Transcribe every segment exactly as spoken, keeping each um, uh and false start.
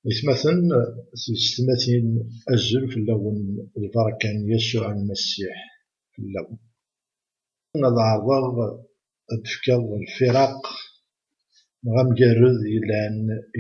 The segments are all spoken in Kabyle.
Aytmaten, tiyessetmatin, azul fell-awen, lbaraka n Yasuɛ Lmasiḥ fell-awen. Ad ɛerḍeɣ ad d-fkeɣ lfiraq neɣ amgarred yellan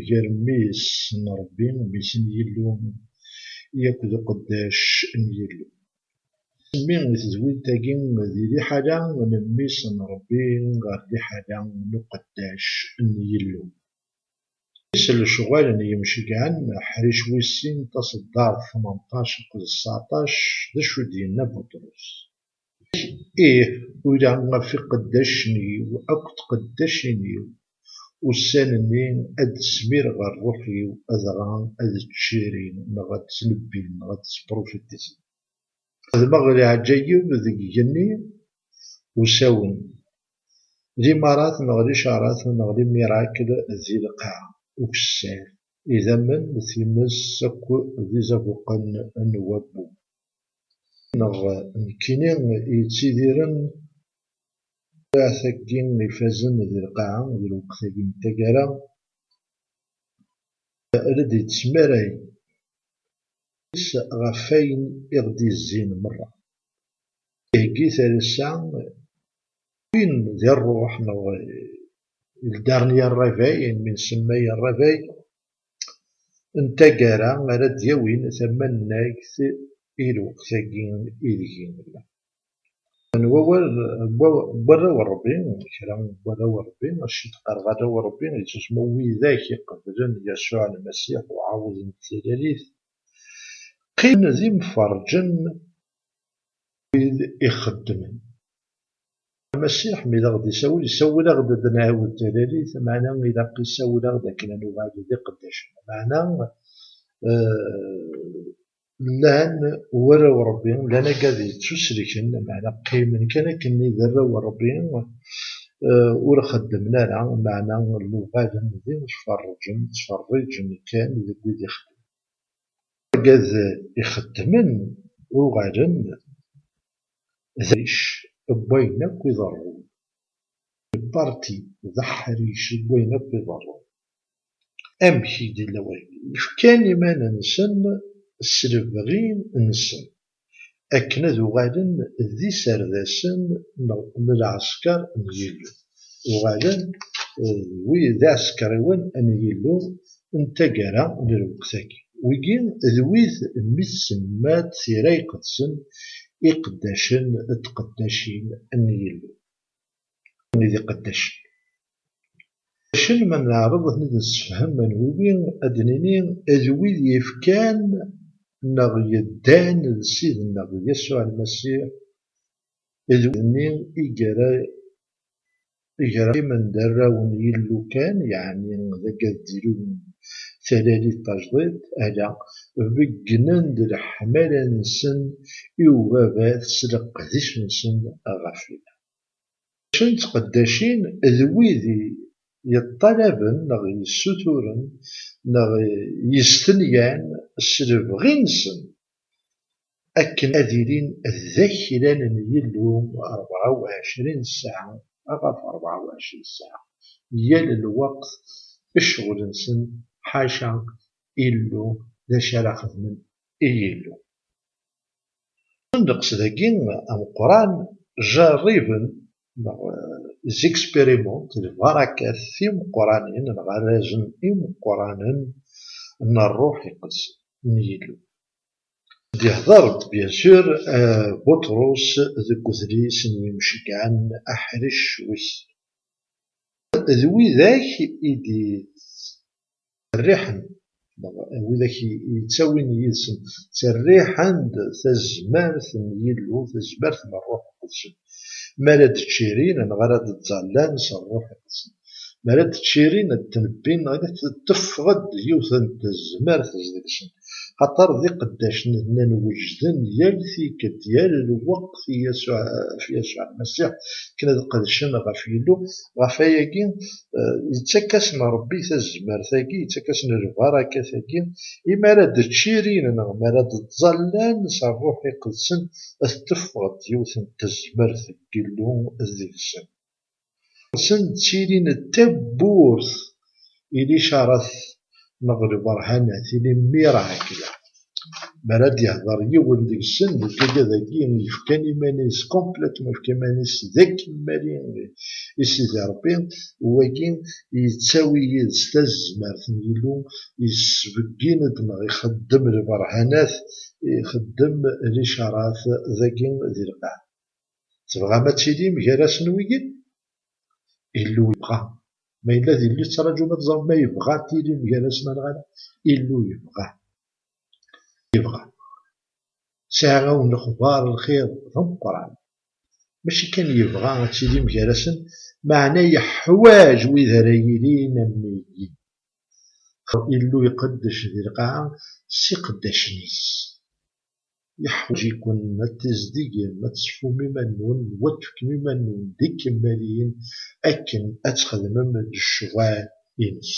gar mmi-s n Ṛebbi, mmi-s n Yillu, akked uqeddac n Yillu. Mmi i tedwilt-agi di liḥala n mmi-s n Ṛebbi ɣer liḥala n uqeddac n Yillu. S lecɣal n yimceggɛen, aḥric wis sin, taṣeddart tmenṭac akked tseɛṭac, d acu i d-yenna Buṭrus? Ih, ula ɣef iqeddacen-iw akked tqeddacin-iw, ussan-nni ad d-smireɣ ṛṛuḥ-iw, adɣa ad ččirin, neɣ ad ttnebbin, neɣ ad sprufitizen. Xedmeɣ leɛǧayeb deg igenni usawen, limarat neɣ licarat neɣ limirakl di lqaɛa, ukessar, idammen, times akk d izabuqen n wabbu. Neɣ nekkini yettidiren, tagi ifazen di lqaɛa, di lweqt-agi n taggara, la d-yettmaray ɣef wayen i ɣ-d-yezzin merra. Iheggi talsa, win di ṛṛuḥ neɣ le dernier réveil, mi nsemma réveil, n taggara ara d-yawin tamannagt i lweqt-agi ideg i nella. N wawal n wa-, n warraw n Ṛebbi, kra n warraw n Ṛebbi, acu i d-qqareɣ arraw n Ṛebbi, yettusemma widak iqeblen Yasuɛ Lmasiḥ uɛawed n tilalit, qqimen d imferrǧen wid ixeddmen. Lmasiḥ, mi d aɣ-d-isawel, isawel-aɣ-d ad nɛawed talalit, meɛna ilaq isawel-aɣ-d akken ad nuɣal d iqeddacen. Meɛna, eh, llan warraw n Ṛebbi, llan agad yettuselken, meɛna qqimen kan akkenni d arraw n Ṛebbi, eh, ur xeddmen ara, meɛna luɣalen d imferrǧen, ttferriǧen kan deg wid ixeddmen. Agad ixeddmen uɣalen d aḥric n wayen akk iḍerrun. Parti d aḥric n wayen akk iḍerrun. Amek i d-illa wayagi? Fkan iman-nsen s lebɣi-nsen, akken ad uɣalen d iserdasen n, n lɛesker n Yillu. Uɣalen, eh, d wid d iɛsekriwen n Yillu n taggara n lweqt-agi. Wigi d wid mi tsemmat Tira Iqedsen iqeddacen d tqeddacin n Yillu. Nitni d iqeddacen. Iqeddacen, ma neɛreḍ ad ten-id-nessefhem, anwi wi? Ad d-nini d wid yefkan neɣ yeddan d Ssid-nneɣ Yasuɛ Lmasiḥ, d wid-nni i ira, i ira qqimen d arraw n Yillu kan, yeɛni d agad d-ilulen talalit tajdidt, ala, beggnen-d leḥmala-nsen i Ubabat s leqdic-nsen ɣef Acu n tqeddacin? D wid i yeṭṭalaben neɣ yessuturen neɣ yestenyan s lebɣi-nsen akken ad ilin d aklan n Yillu rebɛa u ɛecrin ssaɛa ɣef rebɛa u ɛecrin ssaɛa, yal lweqt ccɣel-nsen, ḥaca Illu, d acu ara xedmen i Yillu. Ddeqs dagi ameqqran, jarriben, neɣ, eh, les expériments, lbarakat timeqqranin, neɣ arrazen imeqqranen n Ṛṛuḥ Iqedsen n Yillu. D-ihder, bien sûr, eh, Buṭrus deg udlis n yimceggɛen aḥric wis. D widak i d-, ttserriḥen, neɣ widak i, i yettawin yid-sen, ttserriḥen-d tazmert n Yillu, tazmert n Ṛṛuḥ Iqedsen. Mi ara d-ččirin, neɣ ara d-ttẓallan s Ṛṛuḥ Iqedsen. Mi ara d-ččirin, ad ttnebbin, neɣ ad teffeɣ-d yiwet n tezmert deg-sen. Xaṭer d iqeddacen, nnan, weǧden yal tikkelt, yal lweqt i Yasuɛ, ɣef Yasuɛ Lmasiḥ, akken ad qedcen ɣef Yillu. Ɣef wayagi, eh, yettak-asen Ṛebbi tazmert-agi, yettak-asen lbarakat-agi, imi ara d-ččirin neɣ mi ara d-ttẓallan s Ṛṛuḥ Iqedsen, ad teffeɣ-d yiwet n tezmert n Yillu deg-sen. Sen ttilin d tawwurt i licarat neɣ lberhanat, les miracles. Mi ara d-yehder yiwen deg-sen, deg wigad-agi yefkan iman-is complètement, yefka iman-is d akemmali i Sidi Ṛebbi, wagi yettawi yid-s tazmert n Yillu, yesbeggin-d neɣ ixeddem lberhanat, ixeddem licarat dagi di lqaɛa. Tebɣam ad tilim gar-asen wigi? Illu yebɣa. Ma yella d Illu yettraǧun ad teẓrem ma yebɣa ad tilim gar-asen neɣ ala. Illu yebɣa. Yebɣa. Sɛiɣ-awen lexbar n lxir d ameqqran. Mačči kan yebɣa ad tilim gar-asen, meɛna yeḥwaǧ wid ara yilin am wigi. Illu iqeddec di lqaɛa s iqeddacen-is. Yeḥwaǧ-iken ad tizdigem, ad teṣfum iman-nwen, ad tefkem iman-nwen d ikemmaliyen akken ad txedmem lecɣal-ines.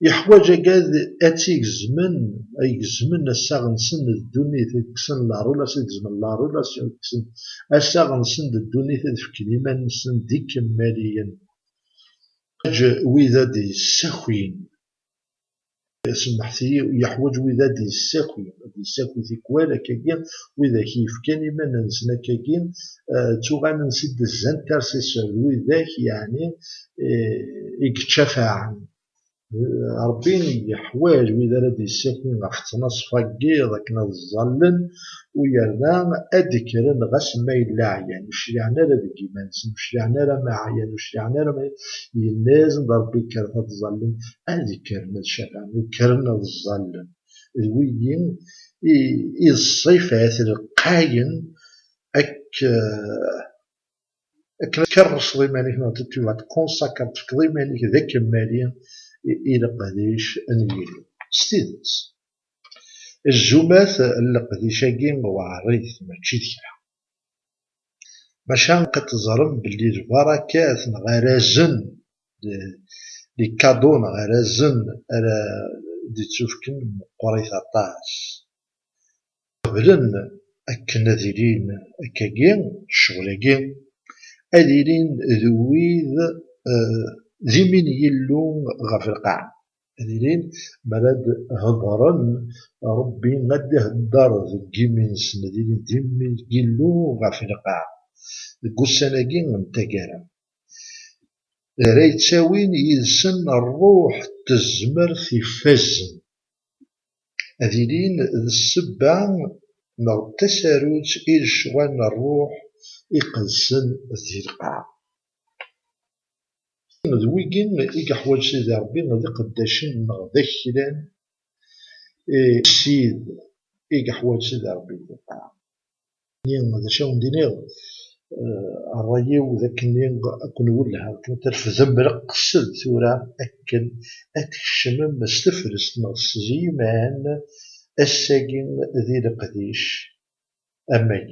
Yeḥwaǧ agad ad tigezmen, ad gezmen assaɣ-nsen d ddunit, ad kksen la relation, ad gezmen la relation, ad kksen assaɣ-nsen d ddunit, ad fken iman-nsen d ikemmaliyen. Yeḥwaǧ wid ad d-yessakin. Semḥet-iyi, yeḥwaǧ wid ad d-yessakin, ad d-yessaki tikwal akkagi, widak yefkan iman-nsen akkagi, eh, ttuɣalen s des intercesseurs, d widak, yeɛni, eh, i yettcafaɛen. Eh, Ṛebbi yeḥwaǧ wid ara d-yessakin ɣef ttnaṣfa n yiḍ akken ad ẓẓallen, u yerna ad d-kkren ɣas ma yella ɛyan, ur cliɛen ara deg yiman-nsen, ur cliɛen ara ma ɛyan, ur cliɛen ara ma, yenna-yasen-d Ṛebbi kkret ad ẓẓallen, ad kkren ad cafɛen, kkren ad ẓẓallen. D wigi i, i d ṣṣifat lqayen ak-, akken ad tkerrseḍ iman-ik, neɣ tu vas te consacrer, tefkeḍ iman-ik d akemmali i, i leqdic n Yillu. S tidet, zzumat n leqdic-agi weɛrit, mačči d kra. Maca ad teẓrem belli lbarakat neɣ arazen, les cadeaux neɣ arazen ara d-ittufken meqqrit aṭas. Qeblen akken ad ilin akkagi, ccɣel-agi, ad ilin d wid, eh, d imi n Yillu ɣef lqaɛa. Ad ilin, mi ara d-hedren, Ṛebbi ad d-ihedder deg imi-nsen, ad ilin d imi n Yillu ɣef lqaɛa, deg ussan-agi n taggara. Ara yettawin yid-sen ṛṛuḥ n tezmert ifazen. Ad ilin d ssebba neɣ d tasarut i lecɣal n ṛṛuḥ iqedsen di lqaɛa. D wigi i yeḥwaǧ Sidi Ṛebbi d iqeddacen neɣ d aklan, eh, Ssid i yeḥwaǧ Sidi Ṛebbi di lqaɛa. D acu awen-d-iniɣ, eh, ṛṛay-iw d akken ad ken-wellheɣ, akken ad trefdem leqsed tura, akken ad tkecmem s tefrest neɣ s yiman ass-agi di leqdic. Amen.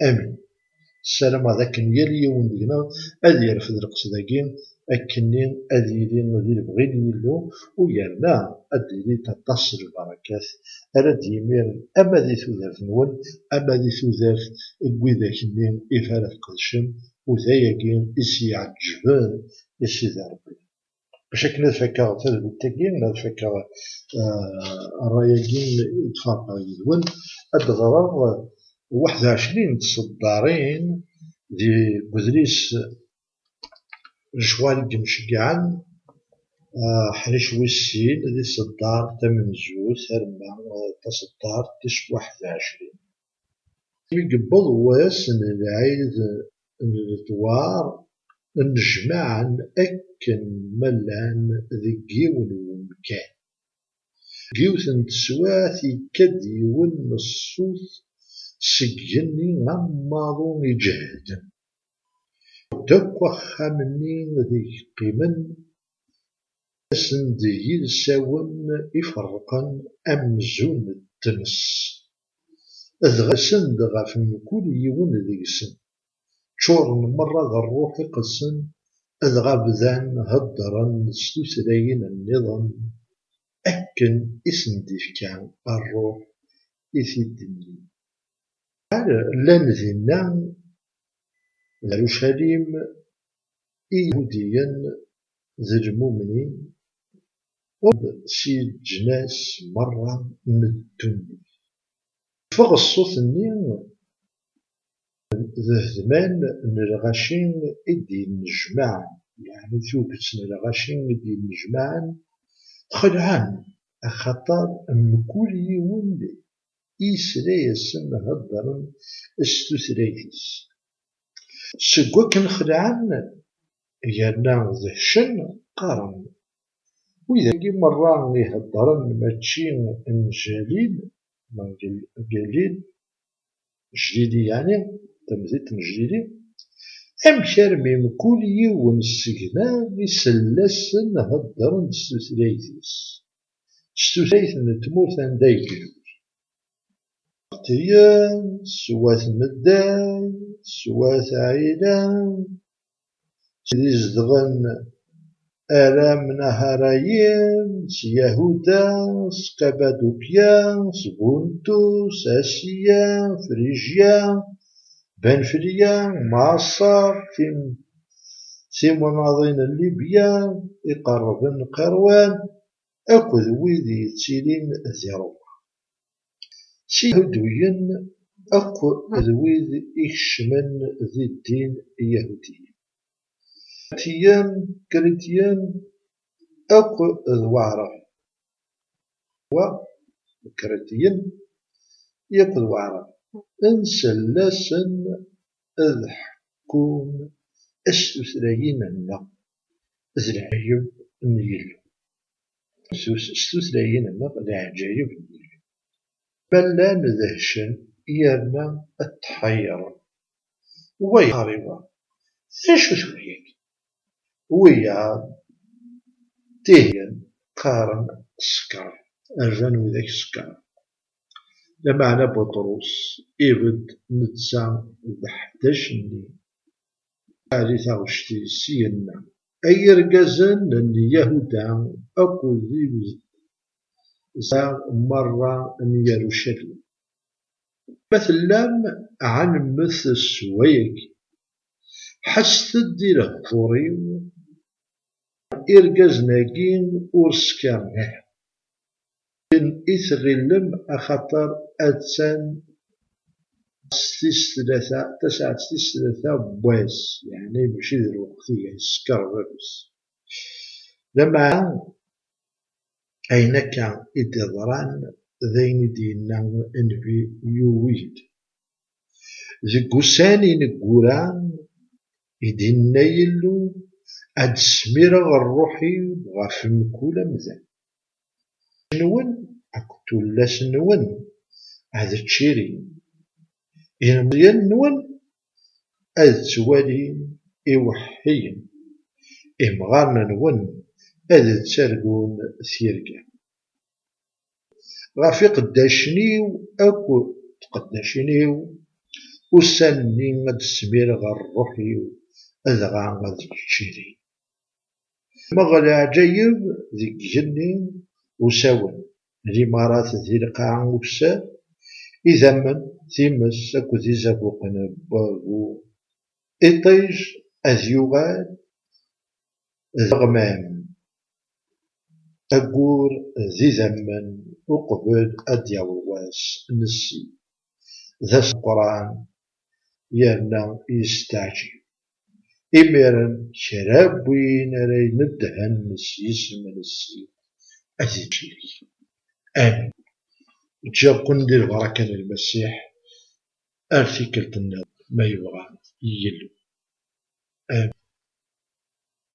Amin. Ssarameɣ d akken yal yiwen deg-neɣ ad yerfed leqsed-agi, akkenni ad yili di lebɣi n Yillu, u yerna ad d-ilint aṭas n lbarakat ara d-yimiren ama di tudert-nwen, ama di tudert n widak-nni i ara tqedcem, u d ayagi i s-iɛeǧben i Sidi Ṛebbi. Bac akken ad fakeɣ tadwilt-agi, ad fakeɣ, eh, ṛṛay-agi i d-ferqeɣ yid-wen, ad d-ɣreɣ waḥed u ɛecrin n tṣeddarin di, deg udlis Lecɣal i yemceggɛen, eh, ḥric wis sin, di tṣeddart tamenzut, arma, eh, taṣeddart tis waḥed u ɛecrin. Mi yewweḍ wass n lɛid n ledwar, nnejmaɛen akken ma llan deg yiwen n wemkan. Deg yiwet n teswiɛt, yekka-d yiwen n ṣṣut seg igenni am waḍu iǧehden. Akk axxam-nni deg qqimen, asen-d yilsawen iferrqen amzun d tmes. Dɣa rsen-d ɣef mkul yiwen deg-sen, ččuren merra d Ṛṛuḥ Iqedsen, dɣa bdan heddren s tutlayin nniḍen akken i sen-d-ifka Ṛṛuḥ i t-id-nnin. Llan dinna, d Arucalim, Iyahudiyen d lmumnin, s leǧnas merra n ddunit. Ffeɣ ṣṣut-nni d hedman n lɣaci i d-yennejmaɛen, yeɛni tuget n lɣaci i d-yennejmaɛen, xelɛen, axaṭer mkul yiwen yesla-yasen heddren s tutlayt-is. Seg wakken xelɛen, yerna dehcen, qqaren: "Wid-agi merra iheddren mačči n Jalil, neɣ Gal-, Galil, Jlili yeɛni, tamdint n Jlili, amek armi mkul yiwen seg-neɣ isell-asen heddren s tutlayt-is, s tutlayt n tmurt anda i ilul?" Tiyen, swat medden, swat ɛila, s izedɣen Aram Naharayim, s Yahuda, s Kapadukya, s Buntus, Asiya, Frijya, Banfilya, Maṣer, tim-, timnaḍin n Libya iqerrben Qirwan, akked wid yettilin di Ruma. S Iyahudiyen akk d wid ikecmen di ddin Iyahudiyen. Kritiyen, Kritiyen akk d Waɛraben. Wa, Kritiyen yakk d Waɛraben. Nsell-asen ad ḥekkun s tutlayin-nneɣ d leɛyub n Yillu. S tutlayin-nneɣ d leɛǧayeb n Yillu. Ma llan dehcen yerna ad tḥeyren. Wa yeqqar i wa: "D acu-t wayagi?" Wiyaḍ tihin qqaren: "Ṣekkren." Rran widak ṣekkren. Lameɛna Buṭrus ibedd netta d ḥdac-nni. Ɛli taɣect-is, yenna: "Ay irgazen n Yahuda akked igza merra n Yarucalim, ma tellam ɛelmet s wayagi, ḥesset-d i lehdur-iw, irgazen-agi ur skaren ara." Akken i tɣilem, axaṭer attan s tis tlata, tasaɛet tis tlata n wass, yeɛni mačči d lweqt i yeskeṛ bab-is. Lameɛna ayen akka i d-iḍran d ayen i d-yenna nnbi Yuwil. Deg ussan ineggura i d-inna Yillu: "Ad d-smireɣ Rruḥ-iw ɣef mkul amdan. Nwen akked tullas-nwen ad ččirin, ilmeẓyen-nwen ad ttwalin iweḥḥiyen, imɣaren-nwen ad ttargun tirga." Ɣef iqeddacen-iw akk tqeddacin-iw, ussan-nni ad d-smireɣ ɣer ṛṛuḥ-iw, dɣa ad ččirin. Meɣ leɛǧayeb deg igenni usawen, limarat di lqaɛa ukessar, idammen, times akked izabuqen n wagu, iṭij ad yuɣal d aɣmam, aggur d idammen uqbel ad d-yaweḍ wass n ssid. D ass ameqqran yerna yesteɛjib. Imiren kra n win ara ineddhen s yisem n ssid ad ittcirek. Amin. Ǧǧiɣ-ken di lbaraka n Lmasiḥ ar tikkelt nniḍen ma yebɣa Yillu. Amin.